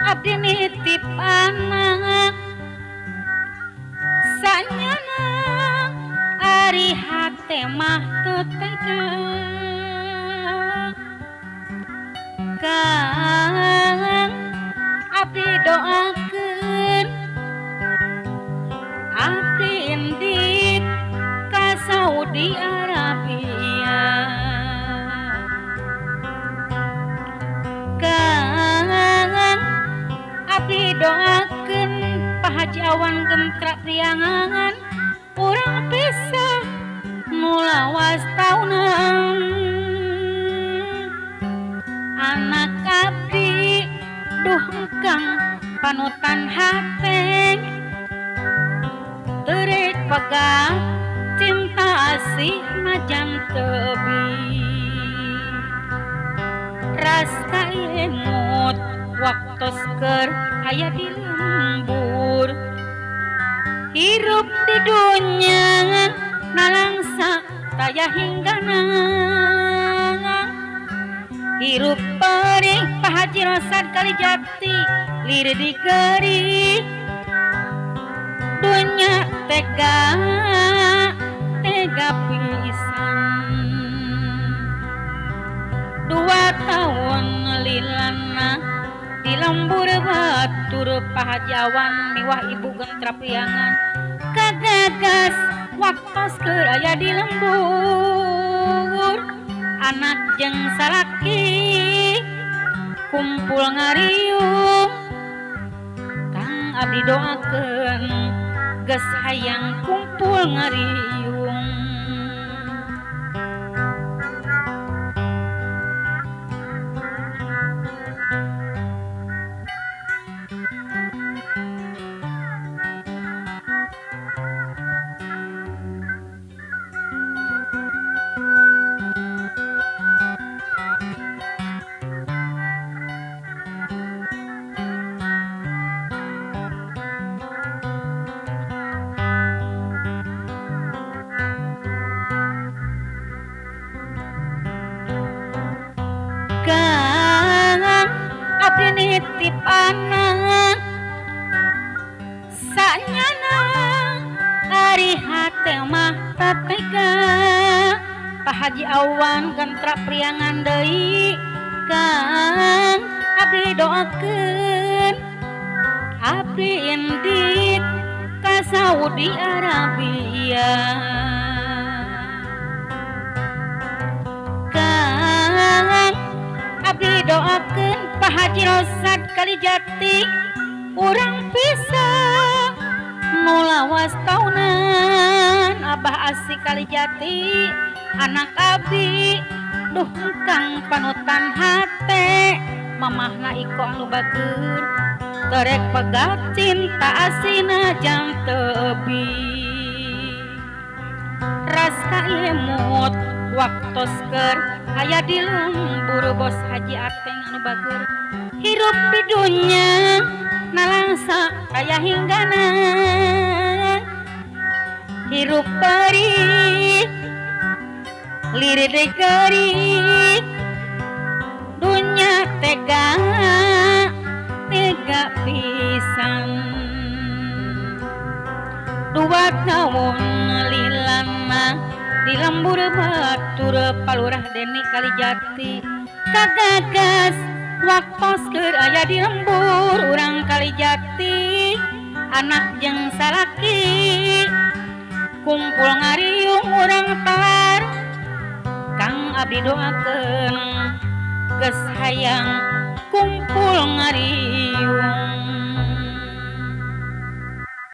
abdi nitip anak sanyana ari hate mah teu tega Kang abdi doakeun abdi indit ka Saudi Arabia Kang abdi doakeun Pak Haji Awan Gentra Priangan urang pisah nu lawas taunan anak abdi duh kang panutan hate terek pegang cinta asih najan tebi rasa emut waktos keur aya di lembur hirup di dunya nalangsa taya hinggana hirup perih Pak Haji Rosad Kalijati lirik dikeri dunya tega tega pisan 2 tahun lilana di lembur batur Pak Haji Awan miwah Ibu Gentra Priangan kagagas waktos keur aya di lembur anak jeung salaki kumpul ngariung Kang abdi doakeun geus hayang kumpul ngariung Abdi nitip anak sanyana ari hate mah tega Pak Haji Awan Gentra Priangan deui Kang abdi doakeun abdi indit ka Saudi Arabia Kang abdi doakeun Pak Haji Rosad Kalijati urang pisah nu lawas taunan Abah Asih Kalijati anak abdi duh kang panutan hate mamahna Iko anu bager terek pegat cinta asina jang tebi rasa emut waktos keur aya di lembur bos Haji Ateng anu bager hirup di dunya nalangsa kaya hinggana hirup perih lirik deui dunya tega tega pisan 2 tahun lilana di lembur batur Palurah Deni Kalijati kagagas waktos keur aya di lembur urang Kalijati anak jeung salaki kumpul ngariung urang tar Kang abdi doakeun geus hayang kumpul ngariung.